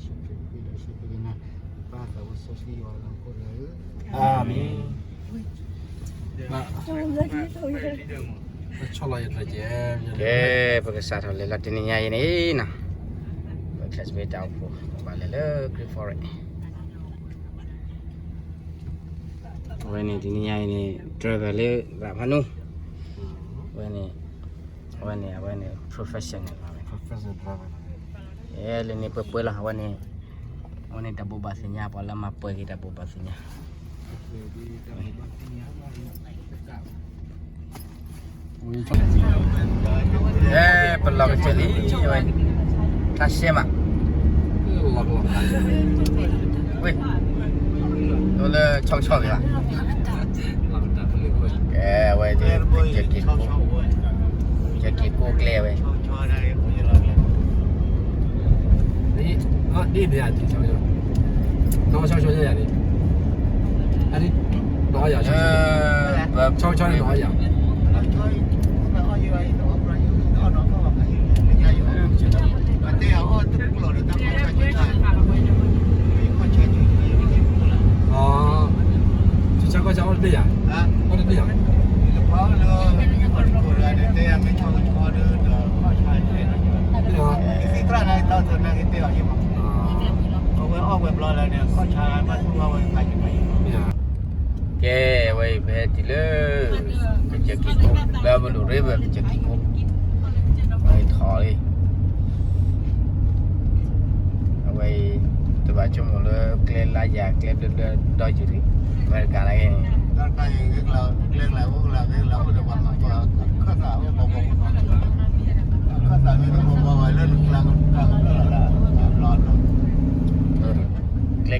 ယ့ၣ်ၡူးခရံာ်အမံၤ ပၢ်သးဝဲစီဆှံယွၤလၢဟီၣ်ခိၣ်လၢ အၤမ့ၣ်. ကဲ ပကစးထီၣ်လဲၤလီၤတနံၤညါအံၤန့ၣ်နီၤ, ပ classmate တၢ်အိၣ်ဖှိၣ် ပဘၣ်လဲၤလၢ Great Falls အဝဲန့ၣ် တနံၤညါအံၤန့ၣ် driver လၢရၤဖးနူ အဝဲန့ၣ် အဝဲန့ၣ် အဝဲန့ၣ် professional လီၤဝဲ professional driver လၢန့ၣ်ပှဲၤပှဲၤလီၤ အဝဲန့ၣ် အဝဲန့ၣ်တၢ်ဘိးဘၣ်သ့ၣ်ညါ ပှၤလၢမၤပှဲၤက့ၤတၢ်ဘိးဘၣ်သ့ၣ်ညါ အဲ ပလီၤကတၢၢ်လံ အဝဲ တၢ်ရှဲမး ဝ့ၢ် ဒိလၢဆီဆီဂ့ၤဘၣ် ကဲ အဝဲ ကဲက့ၤကိး ကဲက့ၤကိးကျဲဝဲ ဒီး ကဲ အဝဲအံၤ ပဟဲတုၤလၢ ကစၢၢ်ကံၢ်ကိး Buffalo River ကစၢၢ်ကံၢ်ကိး အဝဲထီၣ်လံ အဝဲအံၤ တဘၣ်ဆိကမိၣ်လၢကျဲလၢယၤ ကျဲဘျၢဘျၢဒီယုၢ်လံ အမဲရကၤလၢအဂ့ၢ်န့ၣ် ကျဲက့ၤကွံာ် ကနၢၤခံဂၤန့ၣ် တၢ်ပှၤလၢကျဲက့ၤကနၢၤခံန့ၣ် ဟဲလီၤလံခိၣ်လံ ဟဲလီၤလံခိၣ်လံ တုၤလၢ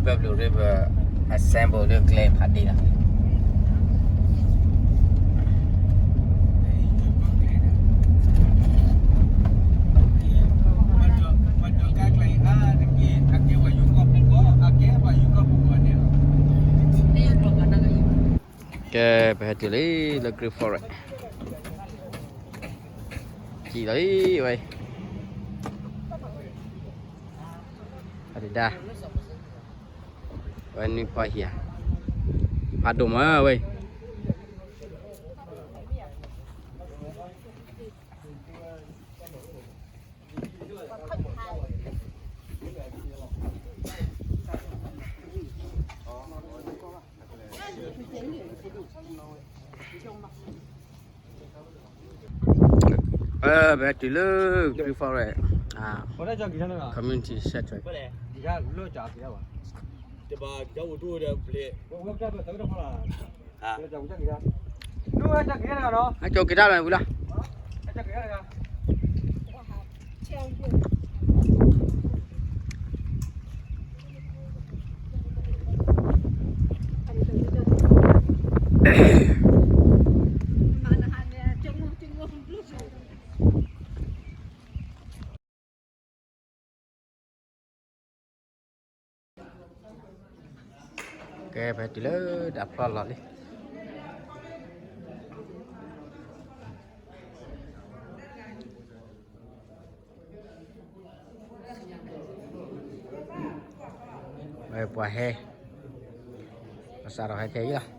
Buffalo River assemble လၢကျဲဖးဒ့လီၤ ကဲ ပဟဲတုၤလံလၢ Great Falls ကံၣ်လီၤအံၤဝဲ အဒံဒါ ဝဲနွံဖီဟံၣ်ဧါ ဖးဒိၣ်မးဝဲ ပဟဲတုၤလၢ Great Falls ဝဲ community center အကၠီက့ၤတၢ်လီၤဝံၤလီၤ ကဲ ပဟဲတုၤလၢတၢ်ဖျီလီၤလံ ဝဲပှၤဟဲ ပစးထီၣ်ဟဲခဲအံၤလီၤ ကဲ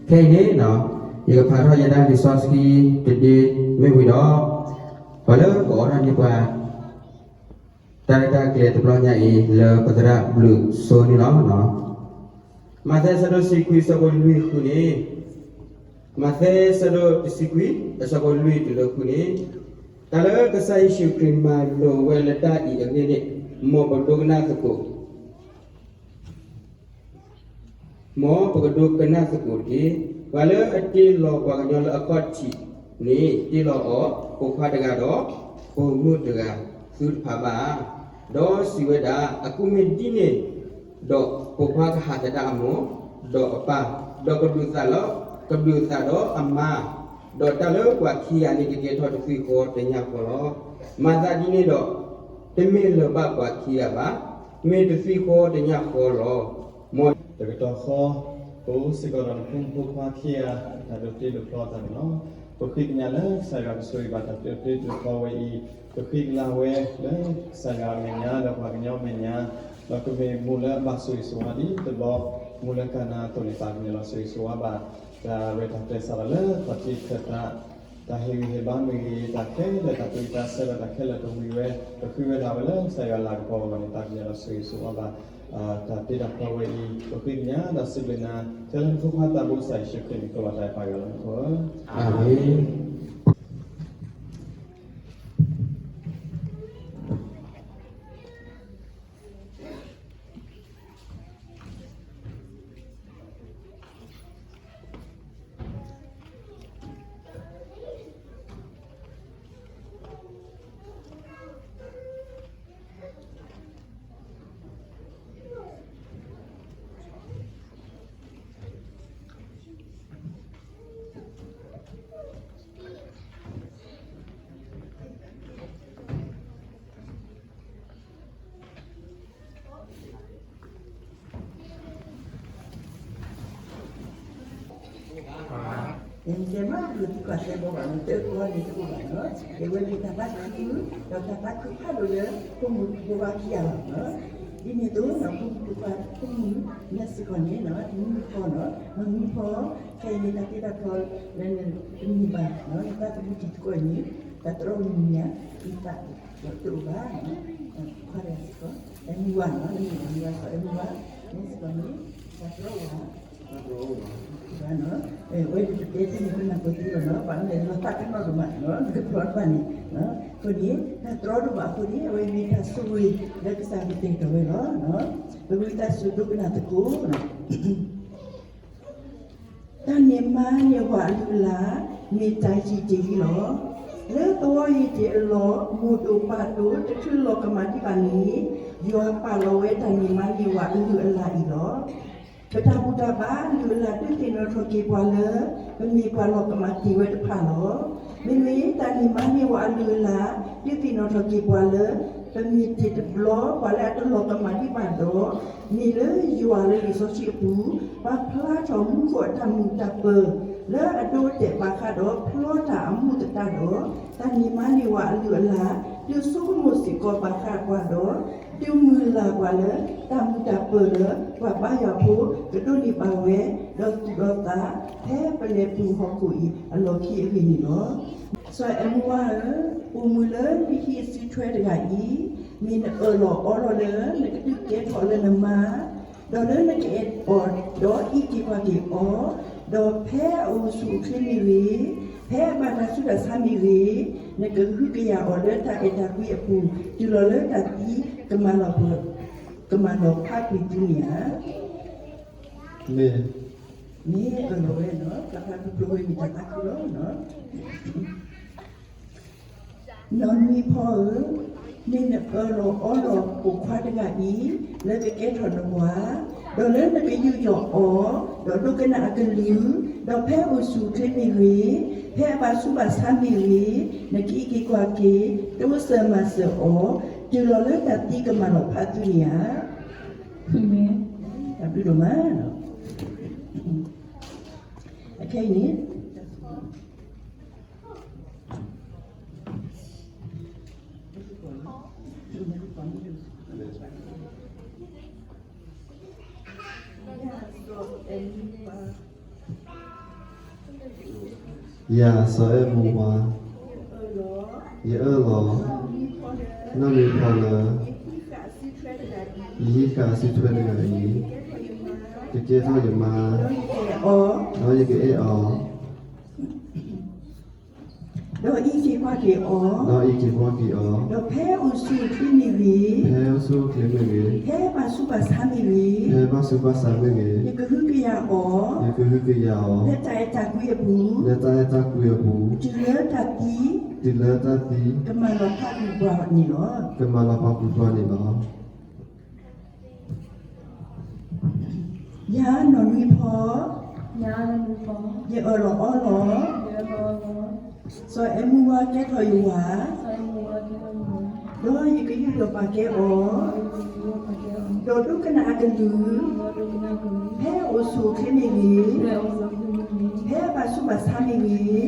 ခဲအံၤန့ၣ်, ယကဖးထီၣ်ယဲဒၣ်လံာ်စီဆှံတဒ့မ့ၢ်ဝံၤဒီး, ပှၤလၢကအိးထီၣ်န့ၢ်ပှၤ တၢ်ရဲၣ်တၢ်ကျဲၤတဘျီညါအံၤ လၢပသရၣ်ဘျုးစိန့ၣ်လီၤ. မးသဲအဆၢဒိၣ်တဆံခွံအဆၢဖိလွံၢ်ဃုန့ၣ်, မးသဲအဆၢဒိၣ်တဆံခွံအဆၢဖိလွံၢ်တုၤလၢဃုန့ၣ်, တၢ်လၢကစၢ်ယ့ၣ်ၡူးခရံာ်မၤလိာ်ဝဲလၢတၢ်အံၤအဂ့ၢ်န့ၣ်, မ်ပဒိကနၣ်သကိး မ်ပကဒိကနၣ်သကိးတက့ၢ်. ပှၤလၢအတ့လီၤပှၤကညီလၢအခီၣ်ထံးန့ၣ် တ့လီၤအီၤ ပိာ်ခွါတဂၤဒီး ပိာ်မုၣ်တဂၤ သုတဖးဘၣ်ဧါ. ဒီးစံးဝဲဒၣ်, အကူၣ်မ့ၢ်ဒ်န့ၣ်ဒီး ပိာ်ခွါကဟးသဒၣ်အမိၢ်, ဒီးအပၢ်, ဒီးကဒုးသးလီၤ, ကဒုးသးဒီးအမါ, ဒီးတၢ်လၢပှၤခံဂၤန့ၣ်ကကဲထီၣ်တသွံၣ်ဃီတညၣ်ဃီလီၤ. မၤသးဒ်န့ၣ်ဒီး တမ့ၢ်လၢၤဘၣ်ပှၤခံဂၤဘၣ်, မ့ၢ်တသွံၣ်ဃီတညၣ်ဃီလီၤ. မ်တကတီၢ်ဃီ, ပအိၣ်စ့ၢ်ကီးဒီးနဖိမုၣ်ဖိခွါခံဂၤ တၢ်ဒိးတ့ဒိးဖျီအသးန့ၣ်လီၤ. ပဃ့ကညးလၢကစၢ်ယွၤကဆိၣ်ဂ့ၤဘၣ်တၢ်ဒိးတ့ဒိးဖျီဝဲအံၤ, ပဃ့ကညးဝဲလၢကစၢ်ယွၤအမဲာ်ညါ ဒီးပှၤကညီအမဲာ်ညါ, ဒီးကမ့ၢ်မိၢ်လၢအဘၣ်ဆိၣ်ဂ့ၤဆိၣ်ဝါဒ်တဘျီ မိၢ်လၢကၤနၤအသိးန့ၣ် သးကညီၤလီၤဆိၣ်ဂ့ၤဆိၣ်ဝါဘၣ် တၢ်ရဲၣ်တၢ်ကျဲၤစးထီၣ်လၢခီၣ်ထံးခၢၣ်သး, တၢ်ဟ့ၣ်ဂံၢ်ဟ့ၣ်ဘါမ့ၢ်ဂ့ၤ, တၢ်ခဲလၢာ် တၢ်ကလုၢ်တၢ်စဲဒီးတၢ်ခဲလၢာ်တဝံၤဝဲ, ပဃ့ဝဲဒၣ်ဝဲလၢကစၢ်ယွၤအလၤကပီၤအဂီၢ်န့ၣ် သးကညီၤလီၤဆိၣ်ဂ့ၤဆိၣ်ဝါဘၣ် တၢ်တ့တၢ်ဖျီဝဲအံၤ, ပဃ့ကညးဒီးစံးဘျုးနၤ ထဲလၢနဖိခွါသးဘိကစၢ်ယ့ၣ်ၡူးခရံာ်န့ၣ် ကိးလီၤတၢ်အံၤပၢ်ယွၤလၢမူခိၣ်ဧၢ, အၤမ့ၣ်. ကဲမး ဘျုးသံကွၢ်စဲဘီဘၣ်န့ၣ် တၢ်ကီန့ၣ်တအိၣ်ဘၣ်နီၤ, အဝဲမ့ၢ်တၢ်သးခု, ဒီးတၢ်သးခုဖးဒိၣ်လၢ ဖိမုၣ်ဖိခွါခံဂၤလီၤနီၤ. ဒ်န့ၣ်အသိးနီၤ ဖိမုၣ်ဖိခွါ ဖိမုၣ်မ့ၢ်စ့ၢ်ကီးန့ၣ်နီၤ မုၣ်ဖီနီၤ မုၣ်ဖီ ခဲအံၤန့ၣ် တၢ်တ့တၢ်ဖျီလၢနတမ့ၢ်ဘၣ်နီၤ နသးသမူထံတကီၢ်အံၤန့ၣ် တၢ်တြီမုၢ်မံၤညါ နသးဒီးတအိၣ်ဘၣ်နီၤ, ခွါတဂၤစ့ၢ်ကီး အဲၣ်မုၢ်ဝါနီၤ နမ့ၢ်အဲၣ်မုၢ်ဝါစ့ၢ်ကီး အဲၣ်မုၢ်ဝါ မ့ၢ်စ့ၢ်ကီးန့ၣ် တၢ်တြီဝဲ ဘၣ်နီၤ, အဝဲဒၣ်တတဲတ့ၢ်န့ၣ် ပနၢ်ပၢၢ်သ့လီၤနီၤ ဘၣ်မနုၤလဲၣ် လီၤသးကနီၣ်ဒိၣ်မးနီၤ နကဖျီတဖၣ်န့ၣ်, အဃိန့ၣ် တၢ်တြီဒိၣ်ဘၣ်အဃိန့ၣ် အဝဲမ့ၢ်တၢ်ဆိၣ်ဂ့ၤလၢကစၢ်ကတဲာ်ကတီၤဝဲလီၤ. ပဝံသးစူၤဒိကနၣ်သကိး တၢ်န့ၢ်မါန့ၢ်ဝၤအလုၢ်အလၢ် မ့ၢ်တၢ်ယံၤတ့ၢ်လံလီၤ. လၢသဝီယံၤတ့ၢ်အလီၢ် မိၢ်ဒိၣ်ပၢ်ဒိၣ် တချုးလီၤကမၣ်ဒံးဘၣ်န့ၣ် ယွၤပာ်လီၤဝဲတၢ်န့ၢ်မါန့ၢ်ဝၤအလုၢ်အလၢ်အံၤလီၤ. ပတၢ်ဘူၣ်တၢ်ဘါအလုၢ်အလၢ် ဒုးသ့ၣ်နီၣ်ထီၣ်က့ၤပှၤလၢ ပမ့ၢ်ပှၤလီၤကမၣ်တ့ၢ်ဝဲတဖၣ်လီၤ. မ့မ့ၢ်တၢ်န့ၢ်မါန့ၢ်ဝၤအလုၢ်အလၢ် ဒုးသ့ၣ်နီၣ်ထီၣ်က့ၤပှၤလၢ ပမ့ၢ်တ့ၢ်တဘျီ ပှၤလၢအတလီၤကမၣ်ဒံးဘၣ်ဒီး မ့ၢ်လၢယွၤလၢလံာ်စီဆှံအပူၤ ပာ်ဖျါထီၣ်မူခိၣ်အတၢ်မုာ်တၢ်ပၢၤ လၢအဒိအတဲာ်ဘၣ်ဃးဒီးဖျီတၢ်အမူးသတးဒီး တၢ်န့ၢ်မါန့ၢ်ဝၤအလုၢ်အလၢ် ဒုးဆိကမိၣ်စ့ၢ်ကီးဘၣ်ဃးပှၤဒီး ဒုးမုၢ်လၢ်ပှၤလၢတၢ်မုာ်တၢ်ပၢၤလၢ ပှၤဘါယွၤဖိကဒိးန့ၢ်ဘၣ်ဝဲ ဒီးသူၣ်ဒီးသး ဖဲပလဲၤပူၤဟီၣ်ခိၣ်အံၤအလီၢ်ခံအဂ့ၢ်န့ၣ်လီၤ. စီၤအဲၣ်မူဝါဧၢ, ပိာ်မုၣ်လၢနဟံးစုထွဲတဂၤအံၤ မ့ၢ်နအၢၣ်လီၤအီလီၤလၢ နကဒုးကဲထီၣ်လၢနမါ ဒီးလၢနကအဲၣ်အီၤ ဒီးအံးက့ၤကွၢ်က့ၤအီၤ, ဒီးဖဲအအိၣ်ဆူၣ်အိၣ်ချ့မ့ၢ်ဂ့ၤ, ဖဲအဘၣ်တၢ်ဆူးတၢ်ဆါမ့ၢ်ဂ့ၤ, နကဟုကယာ်အီၤလၢတၢ်အဲၣ်တၢ်ကွံအပူၤ တုၤလီၤလၢတၢ်သံကမၤလီၤ, ကမၤလီၤဖးကွံာ်သုန့ၣ်ဧါ. မ့ၢ်, မ့ၢ်အၢၣ်လီၤဝဲနီၤ တၢ်ဖးဒူဖျိဝဲမ့ၢ်တၢ်သးခုလီၤနီၤ. နီၢ်နွံဖီဧၢ, မ့ၢ်နအၢၣ်လီၤအီလီၤပိာ်ခွါတဂၤအံၤ လၢကကဲထီၣ်နဝၤ, ဒီးလၢနကယူးယီၣ်အီၤ, ဒီးဒိကနၣ်အကလုၢ်, ဒီးဖဲအိၣ်ဆူၣ်အိၣ်ချ့မ့ၢ်ဂ့ၤ, ဖဲအဘၣ်ဆူးဘၣ်ဆါမ့ၢ်ဂ့ၤ, နကအံးက့ၤကွၢ်က့ၤ, တိစၢၤမၤစၢၤအီၤ, တုၤလီၤလၢတၢ်သံကမၤလီၤဖးသုန့ၣ်ဧါ. မ့ၢ်, တၢ်ဘျုးဒိၣ်မးနီၤ. အခဲအံၤန့ၣ် စီၤအဲၣ်မူဝါ ယၤစီၤအဲၣ်မူဝါ, ယအၢၣ်လီၤ နီၢ်နွံဖီလၢ ယဟံးဃာ်အစုထွဲတဂၤအံၤ, ကကဲထီၣ်ယမါ, ဒီးယကအဲၣ်အီၤ, ဒီးအံးက့ၤကွၢ်က့ၤအီၤ, ဒီးအံးက့ၤကွၢ်က့ၤအီၤ, ဒီးဖဲအိၣ်ဆူၣ်အိၣ်ချ့မ့ၢ်ဂ့ၤ, ဖဲအိၣ်ဆူၣ်အိၣ်ချ့မ့ၢ်ဂ့ၤ, ဖဲဘၣ်ဆူးဘၣ်ဆါမ့ၢ်ဂ့ၤ, ဖဲဘၣ်ဆူးဘၣ်ဆါမ့ၢ်ဂ့ၤ, ယကဟုကယာ်အီၤ, ယကဟုကယာ်အီၤ, လၢတၢ်အဲၣ်တၢ်ကွံအပူၤ, လၢတၢ်အဲၣ်တၢ်ကွံအပူၤ, တုၤလၢတၢ်သံ, တုၤလၢတၢ်သံ, ကမၤလီၤဖးကွံာ်ပှၤန့ၣ်လီၤ, ကမၤလီၤဖးကွံာ်ပှၤန့ၣ်လီၤ. ယၤနီၢ်နွံဖီ, ယၤနီၢ်နွံဖီ, ယအၢၣ်လီၤအီလီၤ, ယအၢၣ်လီၤအီလီၤ, စီၤအဲၣ်မူဝါကဲထီၣ်ယဝၤ, စီၤအဲၣ်မူဝါကဲထီၣ်ယဝၤ, ဒီးယကယူးယီၣ်ပာ်ကဲအီၤ, ဒီးယကယူးယီၣ်ပာ်ကဲအီၤ, ဒီးဒိကနၣ်အကလုၢ်, ဒီးဒိကနၣ်အကလုၢ်, ဖဲအိၣ်ဆူၣ်အိၣ်ချ့မ့ၢ်ဂ့ၤ, ဖဲအိၣ်ဆူၣ်အိၣ်ချ့မ့ၢ်ဂ့ၤ, ဖဲဘၣ်ဆူးဘၣ်ဆါမ့ၢ်ဂ့ၤ, ဖဲဘၣ်ဆူးဘၣ်ဆါမ့ၢ်ဂ့ၤ,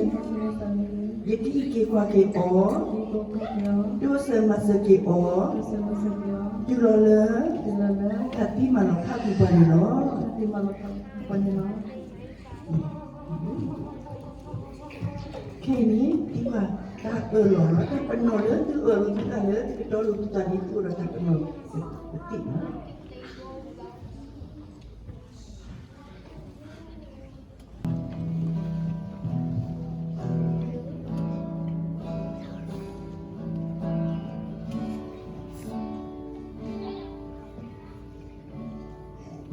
ယကအံးက့ၤကွၢ်က့ၤအီၤ, ယကအံးက့ၤကွၢ်က့ၤအီၤ, ဒိးစၢၤမၤစၢၤက့ၤအီၤ, ဒိးစၢၤမၤစၢၤက့ၤအီၤ, တုၤလီၤလၢ တုၤလီၤလၢ တၢ်သံမၤလီၤဖးကွံာ်ပှၤန့ၣ်လီၤ, တၢ်သံမၤလီၤဖးကွံာ်ပှၤန့ၣ်လီၤ. ခဲအံၤန့ၣ် သုဘၣ်တၢ်အၢၣ်လီၤလီၤ, တၢ်ပနီၣ်လၢသုအၢၣ်လီၤသုသးလၢသုကတီၤလိာ်သုသးန့ၣ် သုအိၣ်ဒီးတၢ်ပနီၣ်ပသ့ၣ်န့ၣ် ပသုတ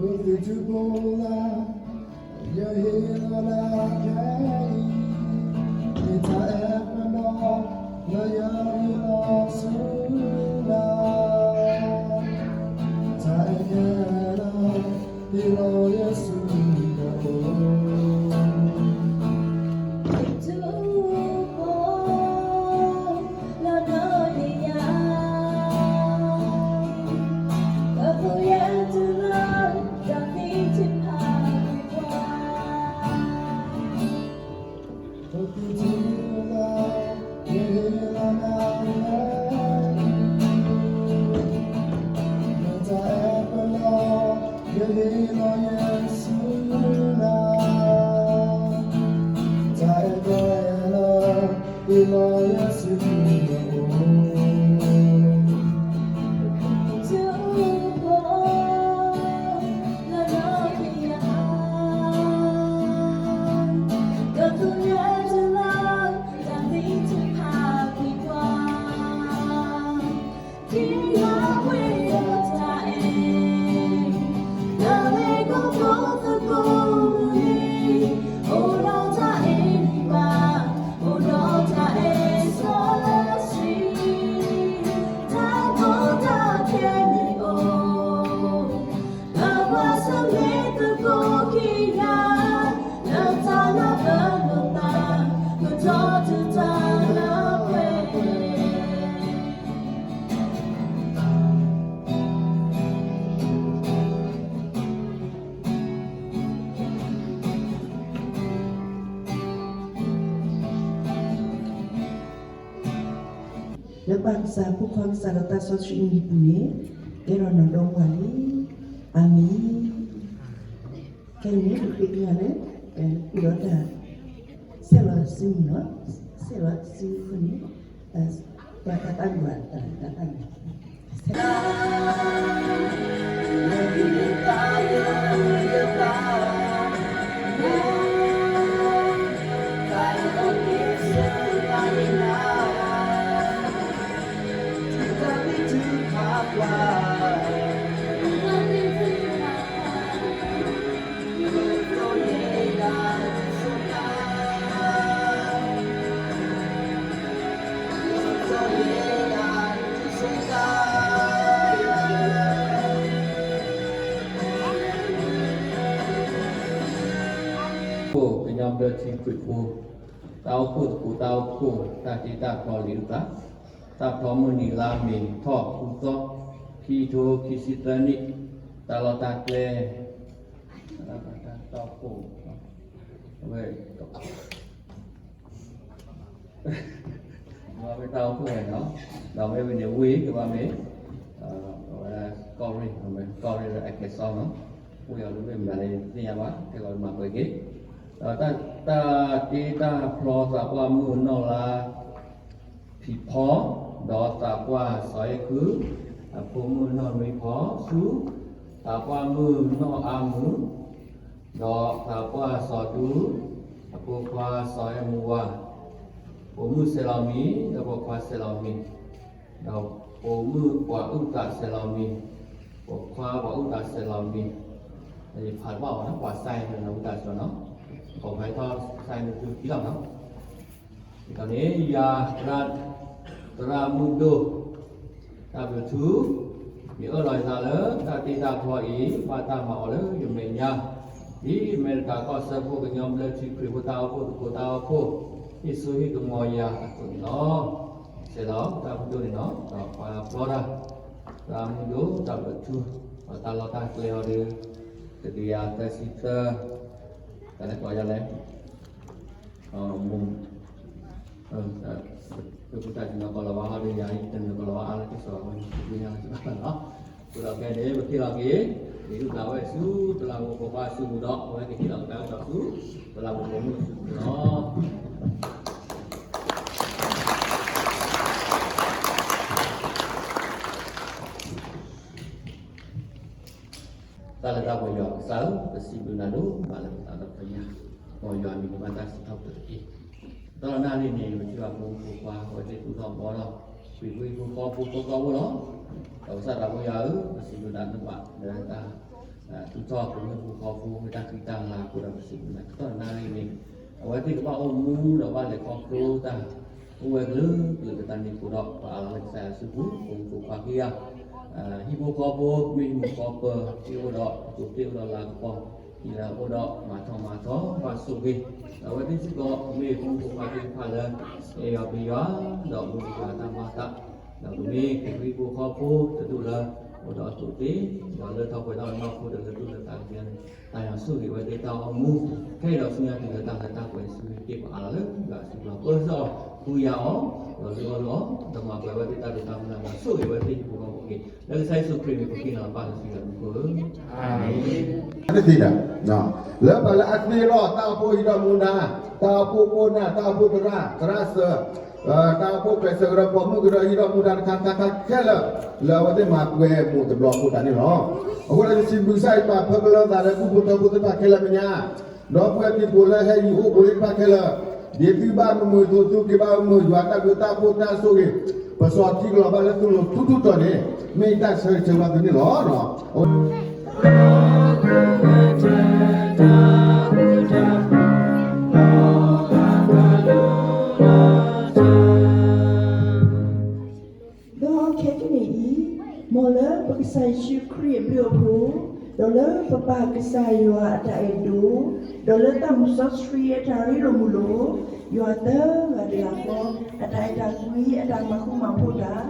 ဘိလၢ ယဟ့ၣ်လီၤနၤခဲအံၤ, မ့ၢ်တၢ်အဲၣ်ပနီၣ် လၢယဟ့ၣ်လီၤဆူနၤ, တၢ်အဲၣ်ခဲလၢာ် ဟ့ၣ်လီၤယၤဆူနၤအိၣ်. ယဟ့ၣ်လီၤယၤဆူနၤ, တၢ်အဲၣ်ခဲလၢာ် ဟ့ၣ်လီၤယၤဆူနၤအိၣ်. လၢပၢ်ကစၢ် ဖိခွါကစၢ်ဒီးသးစီဆှံအမံၤပူၤန့ၣ် ကဲထီၣ်နီၢ်ဒီမါဝၤလံ. အၤမ့ၣ်. ခဲအံၤန့ၣ် ပဃ့ကညးလၢ ဃုာ်ဒီးတၢ် ဆဲးလီၤစုမုၢ်နီၤ, ဆဲးလီၤစုအဃိန့ၣ် တၢ်တၢ်တၢ်ဂီၤ တၢ်တၢ်ဂီၤ ကညီဘျၢထံခရံာ်ဖိ တၢ်အိၣ်ဖှိၣ်သကိး တၢ်အိၣ်ဖှိၣ် တၢ်တ့တၢ်ဖျီလံာ်အုၣ်သး, တၢ်ဖျီမုၢ်နံၤလါမ့ၤထီၣ်ဃုသီ, ခံကထိခံဆံသၢနံၣ်, တၢ်လီၢ်တၢ်ကျဲ တၢ်အိၣ်ဖှိၣ် အဝဲ ကဘၣ်မ့ၢ်တၢ်အိၣ်ဖှိၣ်ဝဲနီၤ, ဒီးမ့ၢ်ဝဲန့ၣ် ဝ့ၢ်ကဘၣ်မ့ၢ် အဝဲ ကီၢ်ရ့ၣ်, ကီၢ်ရ့ၣ်လၢ Arkansas နီၤ, ဝ့ၢ်အီၤလၢဝ့ၢ်မနုၤန့ၣ် တသ့ၣ်ညါဘၣ်, ကဲလီၤမၤကွဲးက့ၤ, ဒီးတၢ်တ့တၢ်ဖျီသးပှၢ်မုၣ်နီၢ်လါဖံးဖီ, ဒီးသးပှၢ်စီၤအဲၣ်ခု, အဖိမုၣ်နီၢ်နွံဖီ, ဆူသးပှၢ်မုၣ်နီၢ်အါမုၢ်, ဒီးသးပှၢ်စီၤဒူ, အဖိခွါစီၤအဲၣ်မူဝါ, ပိာ်မုၣ်စဲးလီၤမံ, ဒီးပိာ်ခွါစဲးလီၤမံ, ဒီးပိာ်မုၣ်ပှၤအုၣ်သးစဲးလီၤမံ, ပိာ်ခွါပှၤအုၣ်သးစဲးလီၤမံ, ယဖးတဘၣ်အီၤနီၤ ပှၤစဲးလီၤမံနီၤ အုၣ်သးစဲးလီၤနီၤ, ကီၢ်ဖဲထီၣ်စဲးလီၤမံသုခံလီၤနီၤ, ဒ်န့ၣ် ယၤ သရၣ်မုၣ်ဒိၣ် တၢ်ဘျုးထူ, ယအၢၣ်လီၤယသးလၢတၢ်တ့တၢ်ဖျီအံၤ ဘၣ်တၢ်မၤအီၤလၢယမဲာ်ညါ, ဒ်အမဲရကၤကီၢ်စၢဖှိၣ်ကညီဘျၢထံခရံာ်ဖိတၢ်အိၣ်ဖှိၣ်သကိးတၢ်အိၣ်ဖှိၣ် ဟ့ၣ်စိဟ့ၣ်ကမီၤယၤအသိးန့ၣ်လီၤ. စဲးလီၤတၢ်မုၢ်ဒိၣ်န့ၣ်နီၤ ဒီးပှၤဖျီတၢ် သရၣ်မုၣ်ဒိၣ်တၢ်ဘျုးထူ, ဒီးတၢ်လီၢ်တၢ်ကျဲအီၤဒီး တကယၤသၢဆံသၢ, တၢ်လဲၤကိးယၤလဲၣ် မူ, ပတၢ်တနီၤကီးလီၤဘၣ်ဟီဒီး ယၤအံၤတနီၤကီးလီၤဘၣ်အါလၢကစၢ်ဝဲန့ၣ် ပညါလၢကဘၣ်လီၤ. အဃိဒီးခဲအံၤန့ၣ် ပထံၣ်လီၤက့ၤ ဒ်သိးတၢ်ဝဲဆူ တလးမူးပိာ်ခွါအစုပူၤဒီး အဝဲကထံၣ်လီၤကဒါက့ၤဒီးဆူ တလးမူးပိာ်မုၣ်အစုပူၤလီၤ. တၢ်လၢတၢ်ပှဲၤယွၤကစၢ်ဧၢ, ပစံးဘျုးနၤဒိၣ်မးလၢပသးဒီဖျၢၣ်ညါ, မ်ယွၤမံၤကဘၣ်တၢ်စံးထီၣ်ပတြၢၤတက့ၢ်. တၢ်လီၢ်နၣ်ရံၣ်န့ၣ် ပထံၣ်ဘၣ်ဖိမုၣ်ဖိခွါ အဝဲသ့ၣ်သူၣ်ထီၣ်ဘှီထီၣ်, ပှၤဟံၣ်ဖိဃီဖိကိးဂၤဖိလီၤ. ဒီးကစၢ်သးပှဲၤယွၤဧၢ, ပစံးဘျုးနၤဒိၣ်မးလၢတၢ် သူၣ်ထီၣ်ဖိမုၣ်ဖိခွါဖိမ့ၢ်တၢ်ဃံတၢ်လၤအဃိဒီး ပစံးဘျုးနၤ တၢ်လီၢ်နၣ်ရံၣ်န့ၣ် အဝဲသ့ၣ်ကဘၣ်အိၣ်မူဒီးဘၣ်လဲၤခီဖျိတၢ် အိၣ်ဝဲကလုာ်ကလုာ်ကသးန့ၣ်အဃိဒီး ပအးလီၤလၢကစၢ်ယွၤစုပူၤ ဖိမုၣ်ဖိခွါခံဂၤ ဟံၣ်ဖိဃီဖိ မ့ၢ်မုၣ်ကီၢ်ပၢၤ သ့ၣ်အိၣ်ဒီးအသိးသ့ၣ်အိၣ်ဒီးလၤကပီၤ ဟံၣ်လၢအအိၣ်ဒီးမၤထီၣ်မၤထီဘၣ်ဆိၣ်ဂ့ၤ, ဒီးအဝဲသ့ၣ်စ့ၢ်ကီး မ့ၢ်ဖိမုၣ်ဖိခွါသ့ၣ်တဖၣ်လၢ အဲၣ်ယွၤပျံၤယွၤ ဒီးမူယွၤတၢ်မၤသး, ဒီးပမ့ၢ်ကရံၣ်ဖိဃီဖိတဒူၣ်လၢ အိၣ်ဒီးအသိးသ့ ဒီးလၢထီၣ်ပှဲၤထီၣ်နီၢ်ခိဒီးလၢသူၣ်လၢသးကယၤန့ၣ် တၢ်ယွၤဆိၣ်ဂ့ၤဝဲသ့ၣ်တၢ်အိၣ်မူ ခဲအံၤဒီးဆူညါတုၤလၢတၢ်လၢတၢ်ပှဲၤဆူန့ၣ်တက့ၢ် ပအးလီၤလၢယွၤစုပူၤ ပၢဆှၢအီၤ ဃုယၤအီၤ ဒီးလုၢ်အီၣ်လုၢ်အီ ဒီးမၤပှဲၤဝဲသ့ၣ်တၢ်ဒိးတၢ်မုၢ်လၢ် ဒီးဆိၣ်ဂ့ၤဝဲသ့ၣ်ဟံၣ်ဖိဃီဖိအဂ့ၢ် လၢကစၢ်ယ့ၣ်ၡူးခရံာ်မံၤ ပဃ့နၤပၢ်လၢစုယၤမူခိၣ်ဧၢ, အၤမ့ၣ်. တသ့ဒၣ် လၢပှၤလၢအသ့လီၤ တၢ်အိၣ်ဖှိၣ်ဟံၣ်ဒီးမူဒါ, တၢ်အိၣ်ဖှိၣ်ခိၣ်နၢ်, တၢ်အိၣ်ဖှိၣ်ခိၣ်နၢ်, တၢ်အိၣ်ဖှိၣ်သရၣ်, တၢ်အိၣ်ဖှိၣ်ကျဲးစၢးကရၢပိာ်မုၣ်ကရၢဟံၣ်ဒီးမူဒါတခါခါခါခဲလၢာ်, လၢအဝဲသ့ၣ်မၤပှဲၤမိၢ်တဘျီအဃိသတးန့ၣ်လီၤ. အဃိဒီးယစံးဘျုးကစၢ်ယွၤပာ်ဖၢကလၢသးလၢပုၢ်ဖိထၢဖိသ့ၣ်တဖၣ်ခဲလၢာ်မဲာ်ညါ ဒီပုၢ်ဝဲၢ်တံၤဖိလၢဟဲယူၤအိၣ်ဘှံးသ့ၣ်တဖၣ်ခဲလၢာ်, ဒ်သုဘၣ်မုာ်မုာ်သိး သုက့ၤဘၣ်မုာ်ယွၤတၢ်ဘျုးတၢ်ဖှိၣ်တၢ်ဆိၣ်ဂ့ၤ, ပစီၤထံကလီၤဘၣ်လၢသုလိၤထူထူတီၤန့ၣ်, မ့ၢ်ယတၢ်ဆၢဂ့ၤဆၢဝါသုန့ၣ်လီၤ. ဒီးခဲကနံၣ်အံၤ, မ်လၢပကစၢ်ယ့ၣ်ၡူးခရံာ်အဘျုးအဖှိၣ်, ဒီးလၢပပၢ်ကစၢ်ယွၤအတၢ်အဲၣ်ဒိၣ်, ဒီးလၢသးစီဆှံအတၢ်ရ့လိာ်မုာ်လိာ်, ယွၤသၢဂၤတဂၤဃီ, အတၢ်အဲၣ်တၢ်ကွံ အတၢ်မၤဃူမၤဖိးတၢ်,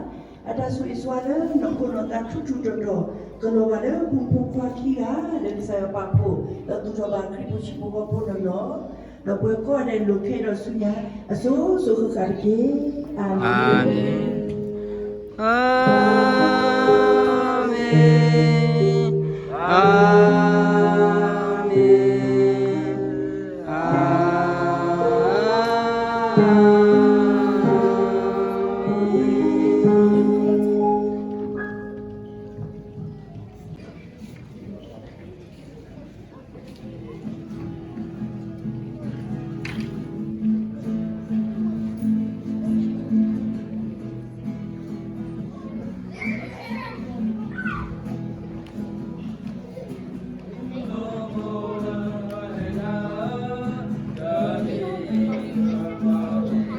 အတၢ်ဆိၣ်ဂ့ၤဆိၣ်ဝါလၢနီၢ်ခိနီၢ်သးထူထူတီၤတီၤ, ကလီၤဘၣ်လၢဖိမုၣ်ဖိခွါခံဂၤ လၢကစၢ်ယွၤပာ်ဖှိၣ်ဒီးသူၣ်ထီၣ်ဘၣ်ခရံာ်ဖိဆံးဖိဃီဖိနီၢ်နီၢ်, ဒီးပှၤကိးဂၤဒဲးလိာ်ခဲအံၤဒီးဆူညါ အစိၤစိၤဃၣ်ဃၣ်တက့ၢ်. အၤမ့ၣ်. အၤမ့ၣ်, အၤမ့ၣ်, အၤမ့ၣ်.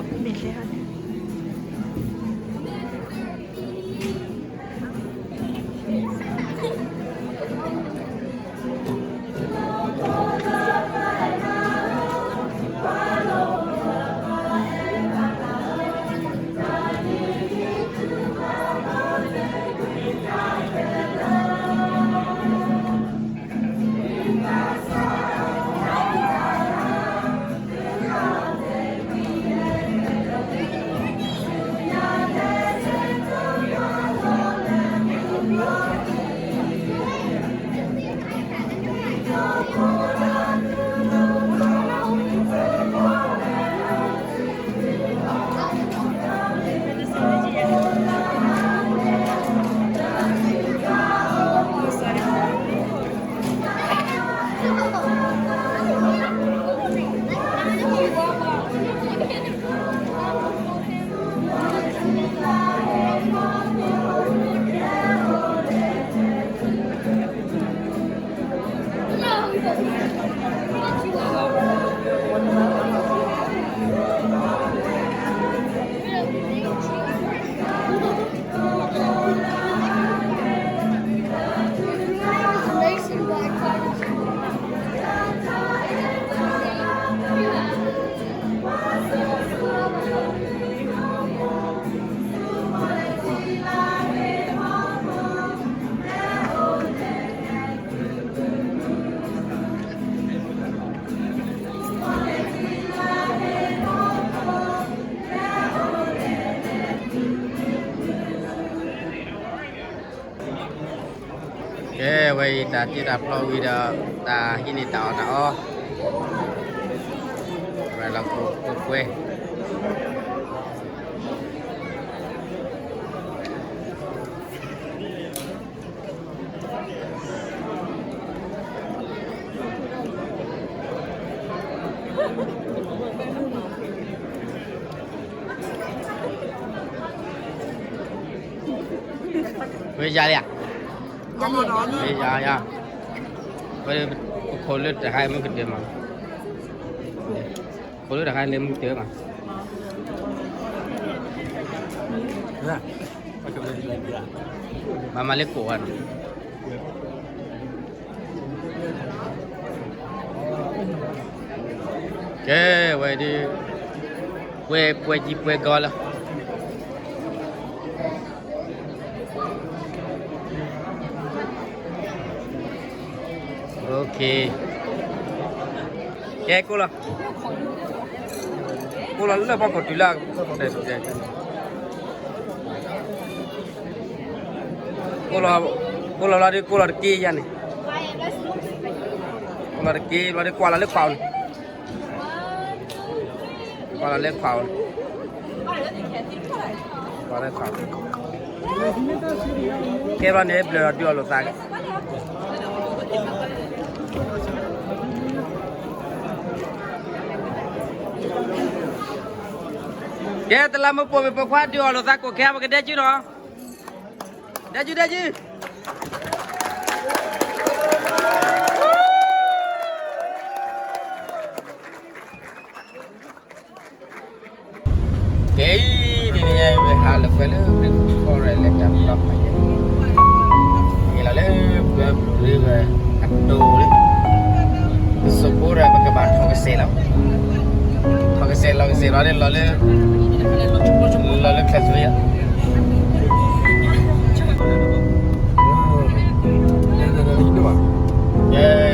မ့ၢ်လဲၤဟီန့ၣ် ကဲ ဝဲအံၤတၢ်တ့တၢ်ဖျီဝံၤဒီး တၢ်ဟံးန့ၢ်တၢ်အီၣ်တၢ်အီ လီၤကိၣ်ပှဲၤ ဝဲယၤလံဧါ, ဝဲယၤယၤ, ဝဲပခိၣ်လၢတဟါမုၢ်ကတၢၢ်မး, ခိၣ်လၢတဟါလၢမုၢ်ကတၢၢ်မး, မၤမၤလၢကိၣ်ဝဲနီၤ. ကဲ ဝဲဒုး ပှဲၤပှဲၤကံပှဲၤကီလီၤ. ကဲ ကိၣ်လီၤ, ကိၣ်လီၤလၢဖီခိၣ်တုၤလၢ ကိၣ်လီၤလီၤဒုး ကိၣ်လီၤတက့ၢ်ယၤန့ၣ်, ကိၣ်လီၤတက့ၢ်လီၤဒုး ကွၢ်လီၤလၢခွးန့ၣ်, ကွၢ်လီၤလၢခွးန့ၣ်, ကွၢ်လၢခွး, ကဲဘျီန့ၣ် ဘျၢၣ်ဒီးဒုးအီၣ်လိာ်သးက့ၤ. ကဲ တလးမူပိာ်မုၣ်ပိာ်ခွါ ဒုးအီၣ်လိာ်သးကိၣ်ခဲ ပကဒဲကၠူနီၤ, ဒဲကၠူ ဒဲကၠူ. ကဲအံၤ ဒ်န့ၣ်ညါ ဝဲဟးလၢပှဲၤလၢ Victoria လဲၤတၢ်ပျီဖးယံၤ, ဟ့ၣ်လီၤလၢပှဲၤဘျုးလၢဝဲအတိၢ်လံ, စိာ်ဖိဒီးပကဘၣ်ထီၣ်ကစဲးလီၤ, ထီၣ်ကစဲးလီၤကစဲးလီၤန့ၣ် လီၤလၢ, လီၤလၢ Victoria ယဲ